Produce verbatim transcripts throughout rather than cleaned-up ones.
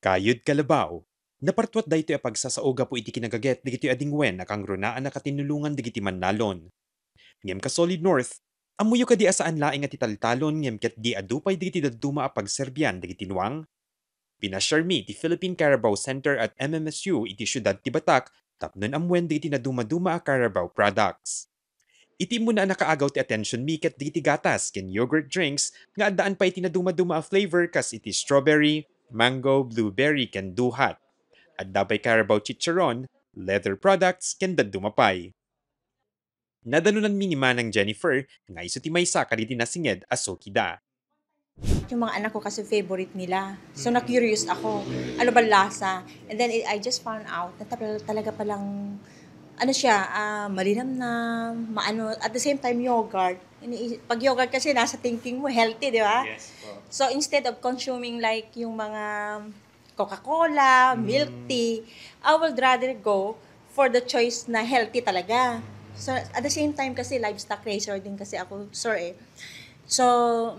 Kayod Calabao, napartuat daytoy a pagsasao gapu iti kinagaget dagitoy a dingwen a kangrunaan a katinulongan dagiti mannalon. Ngem ka Solid North, ammoyo kadi a saan laeng a ti taltalon ngem ket di adu pay dagiti dadduma a pagserbian dagiti nuang? Pinasiarmi ti Philippine Carabao Center at M M S U iti siudad ti Batac tapno ammuen dagiti nadumaduma a Carabao products. Iti immuna a nakaagaw ti atensionmi ket dagiti gatas ken yogurt drinks nga addaan pay iti nadumaduma a flavor kas iti strawberry, mango, blueberry, ken duhat. Adda pay Carabao chicharon, leather products, ken dadduma pay. Nadalunanmi ni Manang Jennifer nga isu ti maysa kadagiti nasinged a sukida. Yung mga anak ko kasi favorite nila. So, na-curious ako. Ano ba lasa? And then, I I just found out na tal- talaga palang, ano siya, ah, malinamnam, maano, at the same time, yogurt. Ini, pag yogurt kasi, nasa thinking mo, healthy, di ba? Yes po. So, instead of consuming like yung mga Coca-Cola, milk tea, I would rather go for the choice na healthy talaga. So, at the same time kasi, livestock raiser din kasi ako, sir, eh. So,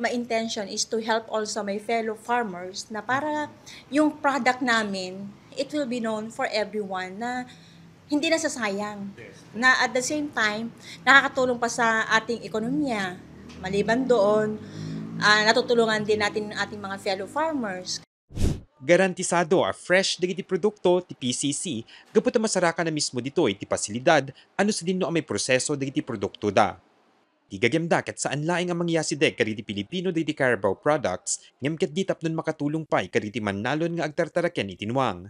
my intention is to help also my fellow farmers na para yung product namin, it will be known for everyone na hindi nasasayang. Na at the same time, nakakatulong pa sa ating ekonomiya. Maliban doon, ah, natutulungan din natin ang ating mga fellow farmers. Garantisado a fresh dagiti produkto ti P C C gapu ta masarakan a mismo ditoy ti pasilidad a no sadinno a maiproseso dagiti produktoda. Ti gagem da ket saan laeng a mangyasideg kadagiti Pilipino dagiti Carabao products ngem ket di tapnon makatulong pay kadagiti mannalon nga agtartaraken iti nuang.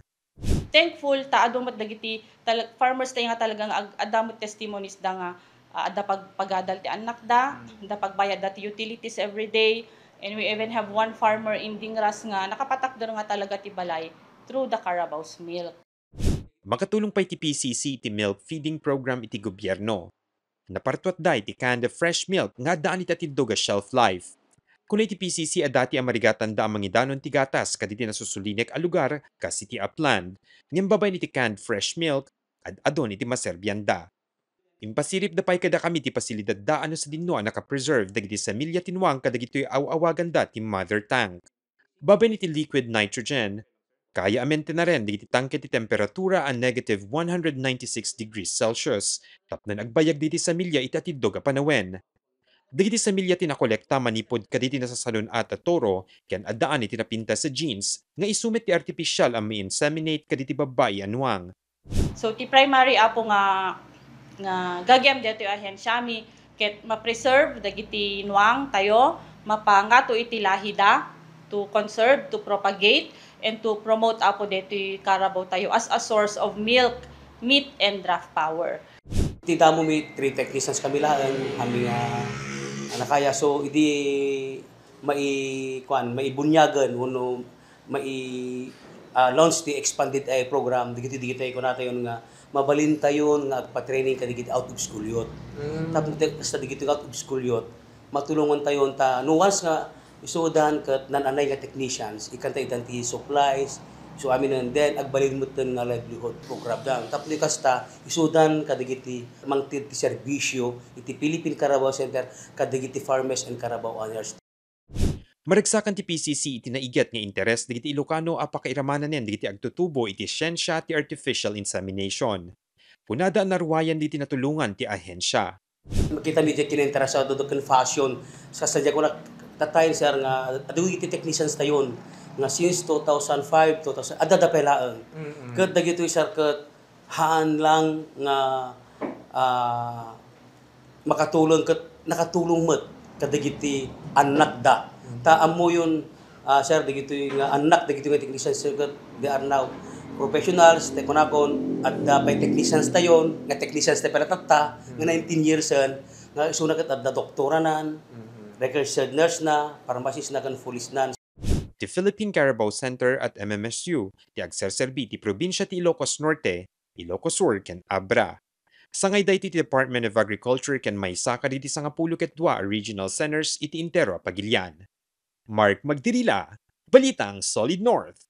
Thankful ta adu met dagiti tal- farmers tayo nga talaga nga ag- adda met testimonies da nga ah, adda pag pagadal ti annakda, adda pagbayadda ti utilities every day, and we even have one farmer in Dingras nga nakapatakder nga talaga ti balay through the Carabao's milk. Makatulong pay ti P C C iti milk feeding program iti gobyerno. Napartuatda iti canned fresh milk nga addaan iti atindog a shelf life. Kuna iti P C C a dati a marigatanda a mangidanon ti gatas kaditi nasusulinek a lugar kas iti Upland, ngem babaen iti canned fresh milk, ad-adun iti maserbianda. Impasiripda pay kadakami ti pasilidadda a no sadinno a nakapreserve dagiti samilya ti nuang kadagitoy aw-awaganda ti mother tank. Babaen iti liquid nitrogen, kaya a mentenaren dagiti tangke ti temperatura a negative one hundred ninety-six degrees Celsius tapno agbayag dagiti samilya iti atindog a panawen. Dagiti samilya ti nakolekta manipud kaditi nasasanun-at a toro ken addaan iti napintas a genes nga isu met ti artificial a ma-inseminate kaditi babbai a nuang. So ti primary apo nga nga gagem ditoy ahensiami ket ma-preserve dagiti nuang tayo, mapangato iti lahida to conserve, to propagate, and to promote apo ditoy Carabao tayo as a source of milk, meat, and draft power. Ti damo mi three technicians kami laeng, kami nga anak kaya. So idi mai kuan, maibunyagen wenno mai ah, launch ti expanded A I program, dagiti dagiti kunatayon nga mabalintayon nga agpa-training kadagiti out of school youth. Tapno ti- kasta dagiti out of school youth, matulongantayon ta no once nga isudan ket naan-anay nga technicians, ikkanta itan ti supplies, so amin and then agbalin metten nga livelihood program da. Tapno kasta isudan kadagiti mangted ti serbisyo iti Philippine Carabao Center kadagiti farmers and Carabao owners. Maragsakan ti P C C iti naiget nga interes dagiti Ilocano a pakairamanen dagiti agtutubo iti siensia ti artificial insemination. Kunada a naruayan dagiti natulongan ti ahensia. Makita mi diay kinainteresado do ken fashion. Sa sadya ko na tatay, sir, nga adu iti technicians tayon nga since two thousand five, two thousand, adda da pay laeng. Ket dagitoy, sir, ket haan lang nga ah, makatulong ket nakatulong met kadagiti annakda. Ta ammoyon, ah, sir, dagitoy nga annak dagitoy nga technicians, sir, ket they are now professionals, ta kunakon, adda pay technicians tayon, nga technicians tayo pala tatta, nga nineteen years en, nga isuna ket adda doktoranan, registered nurse na, pharmacist na, ken police na. Ti Philippine Carabao Center at M M S U ti agserserbi ti probinsia ti Ilocos Norte, Ilocos Sur, ken Abra. Sangay daytoy ti Department of Agriculture ken maysa kadagiti sangapulo ket dua a regional centers iti entero a pagilian. Mark Magdirila, Balitang Solid North.